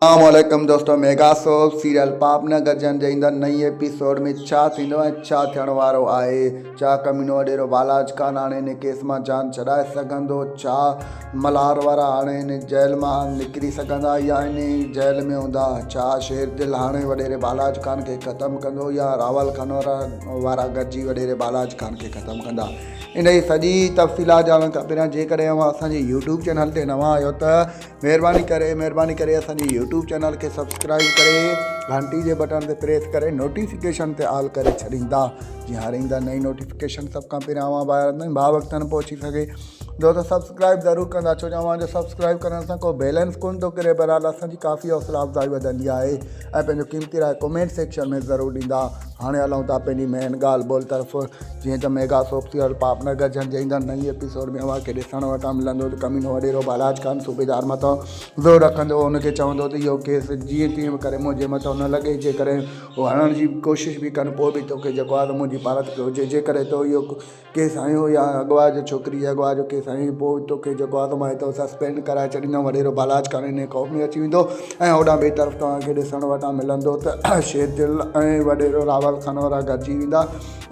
السلام عليڪم دوستو ميگا سوپ سيريل پاپ نه گڏجن جي ايندڙ نئين ايپيسوڊ ۾ ڇا ٿيندو ۽ ڇا ٿيڻ وارو آهي ڇا ڪمينو وڏيرو بالاچ خان هاڻي هن ڪيس مان جان ڇڏائي سگهندو ڇا ملهار وارا هاڻي هن جيل مان نڪري سگهندا يا هن جيل ۾ هوندا ڇا شير دل هاڻي وڏيري بالاچ خان کي ختم ڪندو يا راول خان وارا وارا گڏجي وڏيري بالاچ خان کي ختم ڪندا ان جي سڄي تفصيلات ڄاڻڻ کان پهريان جيڪڏهن اوهان اسان جي يوٽيوب چينل تي نوان آهيو ته مهرباني ڪري مهرباني ڪري اسان جي يوٽيوب چينل کي سبسڪرائب ڪري گهنٽي جي بٽڻ تي پريس ڪري نوٽيفڪيشن تي آل ڪري ڇڏيندا جيئن هر ايندڙ نئين نوٽيفڪيشن سڀ کان پهريان اوهان ڀائرن تائين با وقت نه پهچي سگهي دوستو سبسڪرائب ضرور ڪندا ڇو جو اوهان جو سبسڪرائب ڪرڻ سان ڪو بيلنس ڪون ٿو ڪري بهرحال اسان جي ڪافي حوصلا افزائي وڌندي آهي ۽ پنهنجو قيمتي راء ڪمينٽ سيڪشن ۾ ضرور ڏيندا هاڻي هلون ٿا پنهنجي مين ڳالهه ٻولهه طرف جيئن ته ميگا سوپ سيريل پاپ نه گجن جي ايندڙ نئين ايپيسوڊ ۾ اوهان کي ڏسڻ وٽان ملندو ته ڪمينو وڏيرو بالاچ خان صوبيدار مٿان زور رکندو ان کي چوندو ته اهو ڪيس جيئن تيئن به ڪري منهنجي مٿان نه لڳي جيڪڏهن هو هڻڻ جي ڪوشش به ڪن پوء به توکي جيڪو آهي منهنجي پارت هجي جيڪڏهن تو اهو ڪيس هنيو يا اغوا جو ڇوڪري جي اغوا جو ڪيس هنيو پوء توکي جيڪو آهي سو مان هتان سسپينڊ ڪرائي ڇڏيندم وڏيرو بالاچ خان انهي خوف ۾ اچي ويندو ۽ هوڏانهن ٻئي طرف توهان کي ڏسڻ وٽان ملندو ته شير دل ۽ وڏيرو راول خان وارا گڏجي ويندا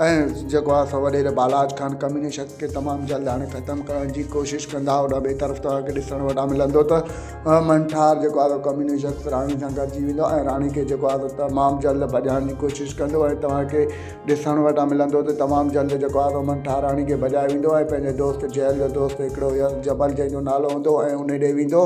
۽ جيڪو آهي سو وڏيري بالاچ خان ڪميني شخص کي تمام جلد هاڻي ختم ڪرڻ جي ڪوشش ڪندا هوڏانهن ٻئي طرف توهان کي ڏسڻ وٽان ملندو ته منٺار جيڪو آهي سو ڪميني شخص راڻي سان گڏجي ويندو ۽ راڻي کي جيڪو آهي سو تمام جلد ڀڄائڻ جي ڪوشش ڪندو ۽ توهان کي ڏسڻ وٽان ملندو ته تمام جلد جيڪو آهي سو منٺاراڻي کي ڀڄائي ويندو ۽ پنهنجي دوست جيل جو دوست هڪڙو هيس جبل جنهن جو نالو هوندو ۽ انهي ڏي ويندو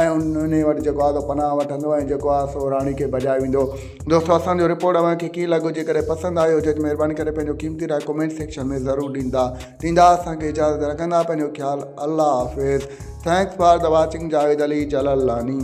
۽ انهي وٽ جيڪو آهي سو پناهه وٺندو ۽ جيڪو آهي سو راڻي کي ڀڄائي ويندو. دوستو اسان جو رپورٽ اوهان کي ڪيئن لڳو جيڪڏهن پسند آيو هجي ته مهرباني ڪري پنهنجو قيمتي راء ڪمينٽ سيڪشن ۾ ضرور ڏيندا ڏيندا اسان کي اجازت رکندا پنهنجو خيال الله حافظ Thanks for the watching Javed Ali Jalalani.